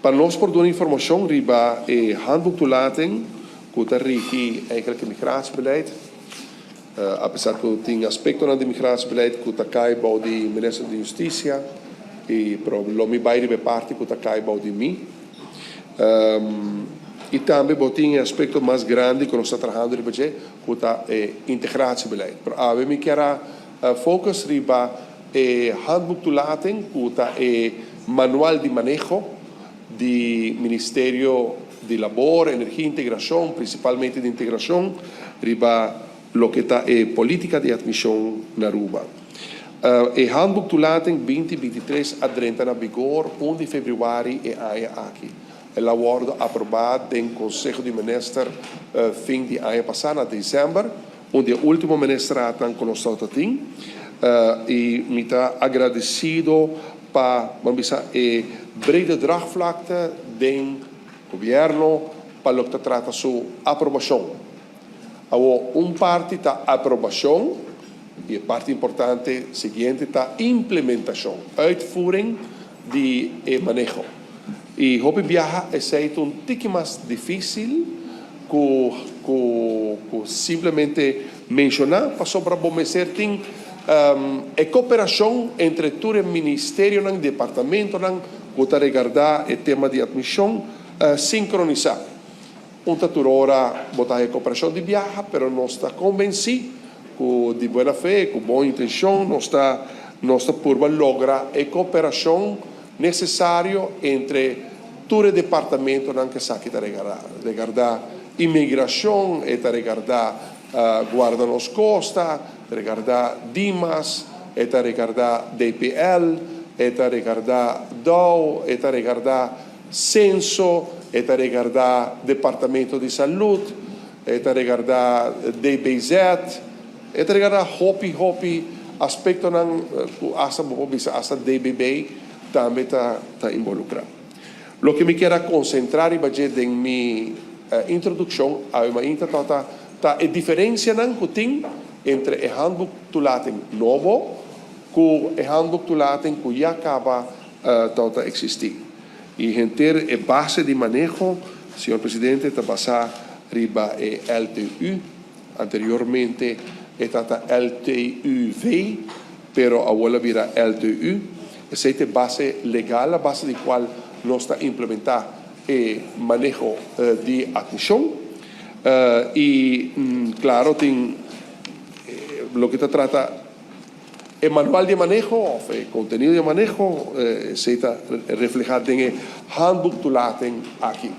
Pa nos por duna informashon riba e handboektoelating ku ta rigi eigenlijk e migratiebeleid, apesar ku tin aspektonan di migratiebeleid ku ta kai bou di Minister di Hustisia, i pero lo mi bai riba e parti ku ta kai bou di mi. I tambe bo tin e aspekto mas grandi ku nos ta trahando riba dje, ku ta e integratiebeleid. Pero awe mi kier a focus riba e handboektoelating, ku ta e manual di maneho di Ministerio di Labor, Energia i Integrashon, prinsipalmente di integrashon, riba loke ta e politica di admision na Aruba. E handboektoelating 2023 a drenta na vigor 1 di februari e aña aki. El a wordo aproba den Conseho di Minister fin di aña pasa na december, un di e ultimo ministeratnan cu nos tabata tin. Y mi ta agradecido pa, ban bisa, e brede draagvlakte den Gobierno pa loke ta trata su aprobacion. Awor, un parti ta aprobashon i e parti importante siguiente ta implementashon, uitvoering, di e maneho. I hopi biaha esei ta un tiki mas difísil ku ku ku simplemente menshoná pasobra bo mester tin e koperashon entre tur e ministerionan, departamentonan ku ta regardá e tema di atmishon sinkronisá. Un ta tur ora bo ta haña koperashon di biaha, pero nos ta konvensí ku di buena fe, ku bon intenshon nos ta nos ta purba logra e koperashon nesesario entre tur e departamentonan ku esaki ta regardá imigrashon, e ta regardá Guarda Nos Kosta, ta regardá Dimas, e ta regardá DPL, e ta regardá dow, e ta regardá Censo, e ta regarda Departamento di Salud, e ta regarda DBZ, e ta regarda hopi hopi aspectonan cu hasta bo por bisa hasta DBB tambe ta ta involucra. Loke mi kier a concentra riba dje den mi introduccion awe mainta tabata ta e diferencianan cu tin entre e handboek toelating nobo cu e handboek toelating cu ya caba tabata existi. I henter e base di maneho, señor presidente, ta basá riba e LTU. Anteriormente e tabata LTUV, pero awor el a bira LTU. Esei ta e base legal a base di kual nos ta implementá e maneho di atmishon. I klaro tin loke ta trata. E manual di e maneho òf e kontenido di e maneho esei ta reflehá den e handboektoelating aki.